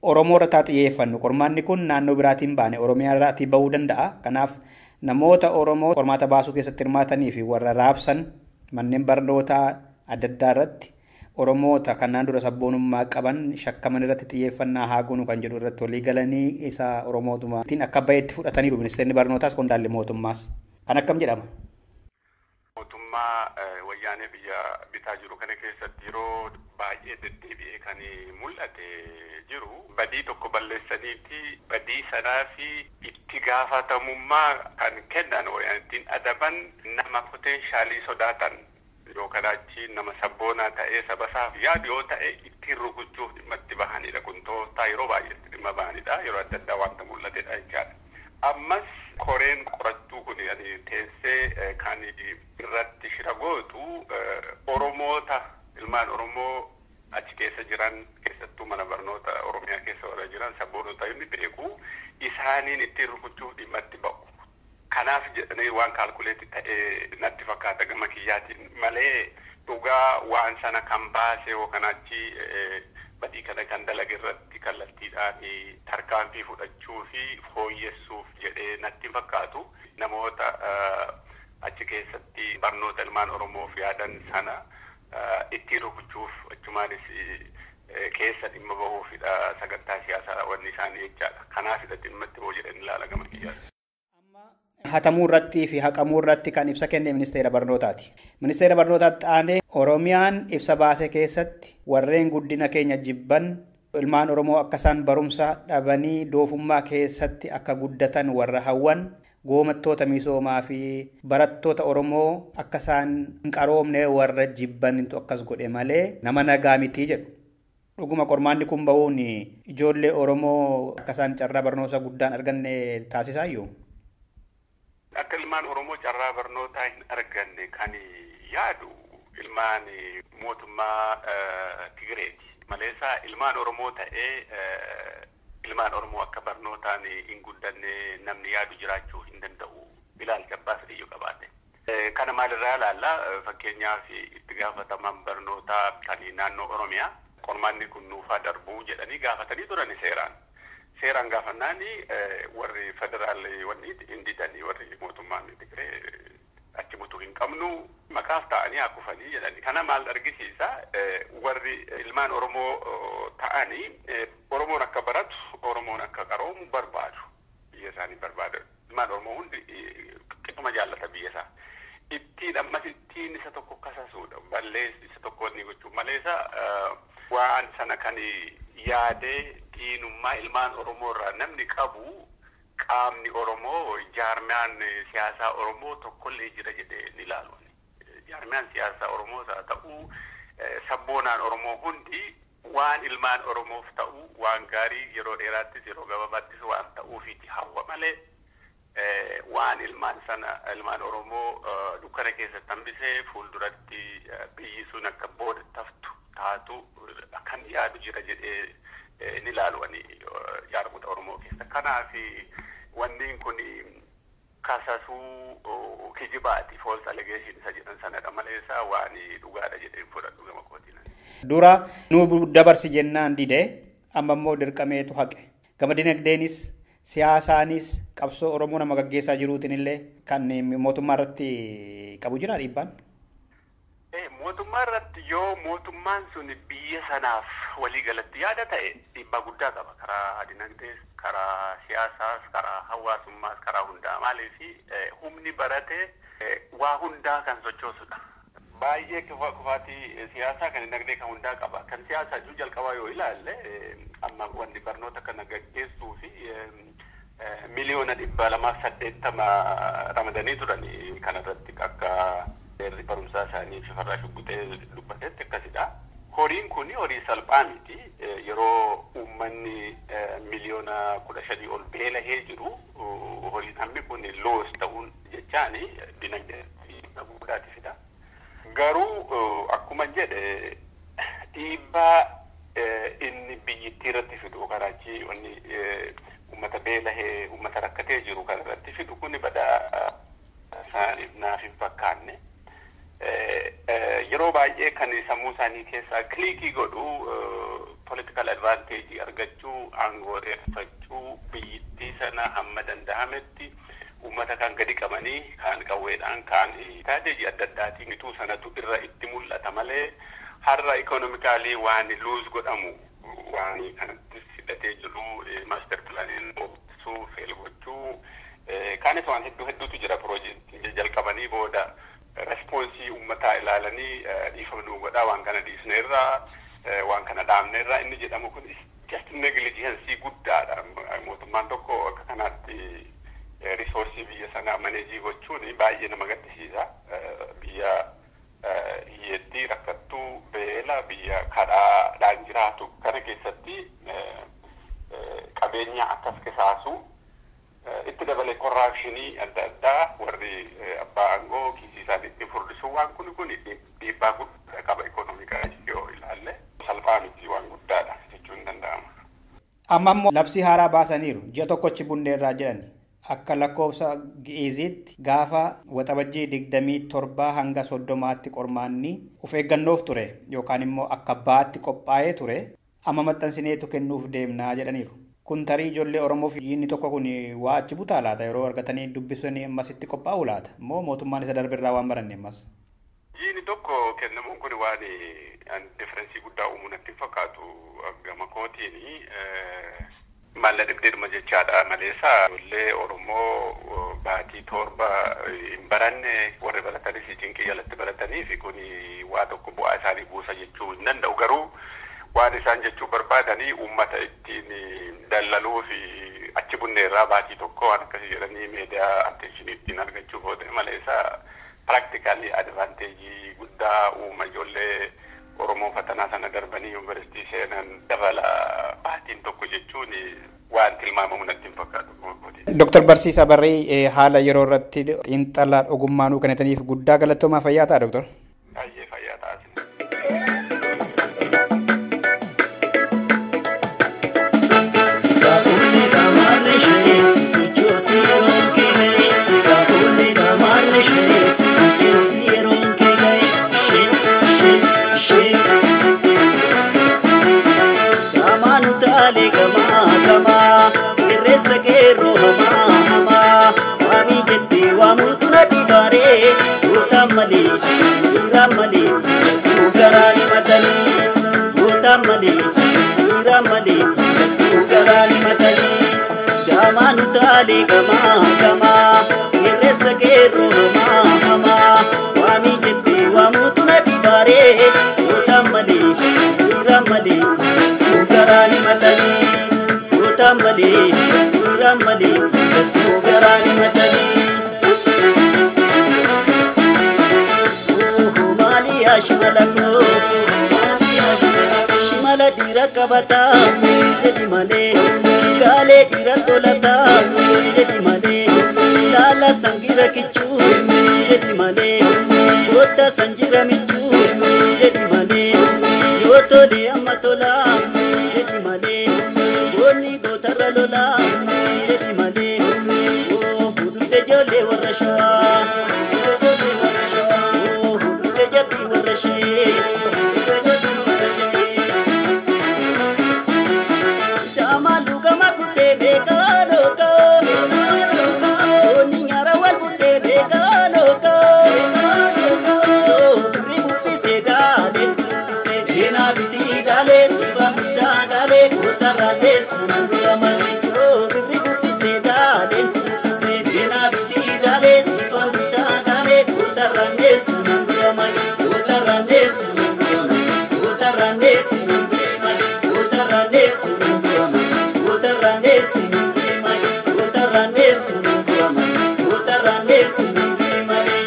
Oromoo irratti xiyyeeffannu. Qormaanni kun naannoo biraatiin baane Oromiyaa irraatii bahuu danda'a. Kanaaf namoota Oromoo qormaata baasuu keessatti hirmaatanii fi warra raabsan manneen barnootaa adda addaa irratti Oromoota kanaan dura sabboonummaa qaban shakkaman irratti xiyyeeffannaa haa goonu kan jedhu irratti walii galanii isa Oromootumaatiin akka baheetti fudhataniiru ministeerri barnootaas qondaalli mootummaas. Kan akkam jedhama? Mootummaa wayyaanee biyya bitaa jiru kana keessatti yeroo baay'ee deddeebi'ee kan mul'ate jiru badii tokko balleessaniiti badii sanaa fi itti gaafatamummaa kan kennan ittiin adaban nama poteenshaalii sodaatan yookaan achi nama sabboonaa ta'ee saba isaaf yaadu yoo ta'e ittiin rukuchuuf dhimma itti bahanidha. Kun tooftaa yeroo baay'eetti dhimma bahanidha. Yeroo adda addaa wanta mul'atedha jechaadha. Ammas koreen qorattuu kun teessee kan irratti shira gootu Oromoota ilmaan Oromoo achi keessa jiran keessattuu mana barnoota Oromiyaa keessa warra jiran sabboonota inni beeku isaaniin ittiin rukuchuuf dhimma itti ba'u. Kanaaf jedhanii waan kaalkuleetti ta'ee natti fakkaata gama kiyyaatiin malee dhugaa waan sana kan baase yookaan achi badii kana kan dalage irratti kallattiidhaan tarkaanfii fudhachuu fi fooyyessuuf jedhee natti fakkaatu. Namoota achi keessatti barnoota ilmaan Oromoof yaadan sana ittiin rukuchuuf achumaanis keessa dhimma bahuufidha sagantaa siyaasaa wanni isaanii jechaadha. Kanaafidha dhimma itti ba'u jedhanii ilaala gama kiyyaati. Hatamuu irratti fi haqamuu irratti kan ibsa kenne ministeera barnootaati. Ministeera barnootaatti aanee Oromiyaan ibsa baase keessatti warreen guddina keenya jibban ilmaan Oromoo akka isaan barumsa dhabanii doofummaa keessatti akka guddatan warra hawwan goomattoota misoomaa fi barattoota Oromoo akka isaan hin qaroomne warra jibbantu akkas godhe malee nama nagaa miti jedhu. Dhuguma qormaanni kun ba'uun ijoollee Oromoo akka isaan carraa barnoota guddaan arganne taasisaayyuu. Akka ilmaan Oromoo carraa barnootaa hin arganne kan yaadu ilmaan mootummaa Tigireeti. Maleessa ilmaan Oromoo ta'ee ilmaan Oromoo akka barnootaan hin guddanne namni yaadu jiraachuu hin danda'u ilaalcha abbaa fedhiyyuu qabaate. Kana maalirraa ilaalla fakkeenyaaf itti gaafataman barnootaa kan naannoo Oromiyaa qormaanni kun nuufaa darbuu jedhanii gaafatanii turani seeraan. Seeraan gaafannaan warri federaal wanni hin didanii warri mootummaan Tigree achi butuu hin qabnu maqaaf ta'anii haa kufanii jedhani. Kana maal argisiisa warri ilmaan Oromoo ta'anii Oromoon akka baratu Oromoon akka qaroomu barbaadu biyya isaanii barbaadu. Ilmaan Oromoo hundi qixuma jaallata biyya isaa. Ittiin ammas ittiin isa tokko kasasuudha balleessi isa tokko wanni gochuu maleessa waan sana kan yaadee diinummaa ilmaan Oromoo irraa namni qabu qaamni Oromoo jaarmiyaan siyaasaa Oromoo tokkollee jira jedhee ni ilaalu. Jaarmiyaan siyaasaa Oromoo haa ta'u sabboonaan Oromoo hundi waan ilmaan Oromoof ta'u waan gaarii yeroo dheeraattis yeroo gabaabaattis waan ta'uufiiti hawwa malee waan ilmaan sana ilmaan Oromoo dukkana keessatti hambisee fuulduratti biyyi sun akka booda taftu taatu kan yaadu jira jedhee ni ilaalu ani jaarmota Oromoo keessa. Kanaaf wanni kun kasasuu kijibaati false allegation isa jedhan sanadha maleessa waan dhugaadha jedhee fudhadhu gama kootiin. Dura nu dabarsi jennaan didee amma immoo dirqameetu haqe. Gama dinagdeenis siyaasaanis qabsoo Oromoo nama gaggeessaa jiruutiin illee kan mootummaa irratti qabu jira dhiibbaan. Mootummaa irratti yoo mootummaan sun biyya sanaaf walii galatti yaada ta'e dhiibbaa guddaa qaba karaa dinagdees, karaa siyaasaas, karaa hawaasummaas, karaa hundaa. Maaliif humni barate waa hundaa kan sochoosudha. Baay'ee kufaatii siyaasaa kan dinagdee kan hundaa qaba. Kan siyaasaa jiru jalqabaa yoo ilaalle amma wanni barnoota kana gaggeessuu fi 280,000,000 ramadanii turanii kanarratti akka seerri barumsaa isaanii Shifarraa Shuggutee dubbatetti akkasidha. Horiin kun horii salphaa miti. Yeroo uummanni 15 miliyoona ol beelahee jiru horiin hammi kun loos ta'uun jechaani dinagdee guddaati fida. Garuu akkuma jedhe Dhiibbaa inni biyyittii irratti fidu karaachi wanni uummata beelahee uummata rakkatee jiru kan irratti fidu kun badaa isaaniif naaf hin fakkaanne. Yeroo baay'ee kan sammuu isaanii keessaa click godhu political advantage argachuu, aangoo dheerfachuu, biyyittii sana hamma danda'ametti uummata kan gadi qabanii kaan qawweedhaan kaan strategy adda addaatiin ituu sanatu irra itti mul'ata malee har'a economically waan lose godhamu waan kanatti hidhatee jiru master planiin obsuu fail gochuu kaanis waan hedduu hedduutu jira. Piroojeektii jalqabanii booda response uummataa ilaalanii dhiifama nuu godhaa, waan kana dhiisneerraa, waan kana dhaabneerraa inni jedhamu kun just negligence guddaadha. Mootummaan tokko akka kanaatti resource biyya sanaa manage gochuun baay'ee nama gaddisiisa. Biyya hiyyeettii rakkattuu beela biyya kadhaadhaan jiraatu kana keessatti qabeenya akkas qisaasu itti dabalee corruption adda addaa warri abbaa aangoo kiisii isaaniitti furdisuu waan kun dhiibbaa guddaa qaba economic yoo ilaalle salphaa miti, waan guddaadha jechuun hin danda'ama. Amma immoo labsii haaraa baasaniiru, ji'a tokkochi bunneerraa jedhani. Akka lakkoofsa Gi'iiziitti gaafa Waxabajjii 27 hanga 30tti qormaanni of eeggannoof ture yookaan immoo akka baatti qophaa'ee ture amma maxxansineetu kennuuf deemnaa jedhaniiru. Kun tarii ijoollee Oromoof inni tokko kun waa achi butaa laata, yeroo argatanii dubbisanii ammasitti qophaa'u laata immoo mootummaan isa darbirraa waan baranne ammas? Jiini tokko kennamuun kun waan difference guddaa uumuu natti hin fakkaatu gama kootiin. Maalla dhibdeedhuma jechaadha maleessa ijoollee Oromoo baatii 7 hin baranne, warri baratanis cinqii jalatti baratanii fi kun waa tokko bu'aa isaanii buusa jechuu hin danda'u. Garuu waan isaan jechuu barbaadanii uummata ittiin dallaluu fi achi bunneerraa baatii tokko waan akkasii jedhanii media attention ittiin argachuuf oole maleessa practically advantage guddaa uuma ijoollee Oromoo fatanaa sana darbanii yuunivarsiitii seenan dabala baatiin tokko jechuun waan tilmaamamu natti hin fakkaatu. Dooktar Barsiisaa Barree, haala yeroo irratti xiinxalaa ogummaa nuu kennitaniif guddaa galatoomaa, fayyaa ta'a Dooktar. Baay'ee fayyaa ta'a. Kaafuulli qaamarri ishee sosochoosi yeroon kee ga'e. Kaafuulli qaamarri ishee sosochoosi yeroon kee ga'e. Shee shee shee. Qaamaan utaalee gamaa gamaa irreessa qeerroo hamaa hamaa waamii jettee waamuutu na dhibaaree gootaan malee dhiiraan malee gatuu garaan himatanii gootaan malee dhiiraan malee gatuu garaan himatanii. Qaamaan utaalee gamaa gamaa irreessa qeerroo hamaa hamaa waamii jettee waamuutu na dhibaaree gootaan malee dhiiraan malee gatuu garaan himatanii gootaan malee dhiiraan malee gatuu garaan himatanii. Maali shimala koo shimala dhiira qabataa jedhi malee gaalee dhiira tolataa jedhi malee laala sangira kichuu jedhi malee goota sanjira michuu jedhi malee yoo tole amma tolaa jedhi malee goonni gootarra lolaa jedhi malee oo hudhute ijoollee warra shawaa oo hudhute jabbii warra shee. Jaamaa gama kutee beekaa lookaa goonni nyaara wal butee beekaa lookaa birri bubbisee daalee bubbisee deenaa bitii daalee sifa bitaa daalee gootarraa deessu dura malee birri bubbisee daalee bubbisee deenaa bitii daalee sifa bitaa daalee gootarraa deessu dura malee gootarraa deessu dura malee gootarraa deessu dura malee gootarraa deessu dura malee gootarraa deessu dura malee gootarraa deessu dura malee gootarraa deessu dura malee.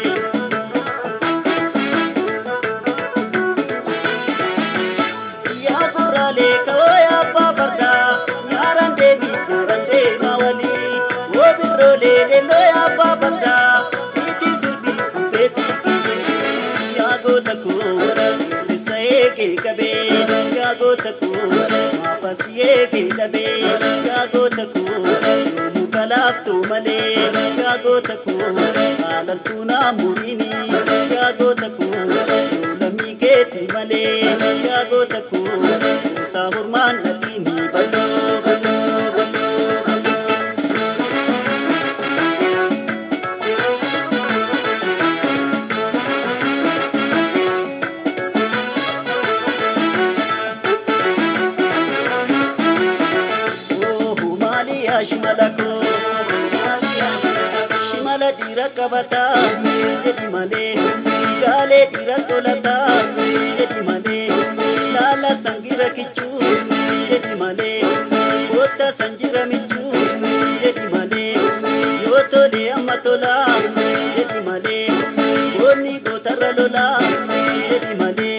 Yaa koraalee ka'oo yaa abbaa fardaa nyaaraan deemii nyaaraan deemaa walii woo birroolee leelloo yaa abbaa fardaa biitii sirbii feetii yaa goota koo warra eegee qabee Malee yaa goota koo haalaltuu naa muriini yaa goota koo lammii keeti malee yaa goota koo kuusaa hormaan dhadhiini bal'oo bal'oo bal'oo bal'oo. Shimala koo shimala dhiira qabataa jedhi malee gaalee dhiira tolataa jedhi malee laala sangira kichuu jedhi malee kootta sanjira michuu jedhi malee yoo tole amma tolaa jedhi malee goonni gootarra lolaa jedhi malee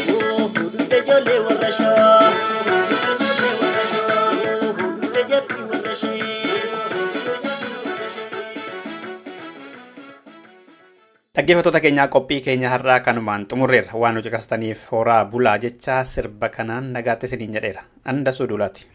yoo hudute ijoollee warra shawaa. Dhaggeeffattoota keenyaa qophii keenya har'aa kanumaan xumurreerra waan nu caqasataniif horaa bulaa jecha sirba kanaan nagaatti isiniin jedheera. Andasuu Duulaati.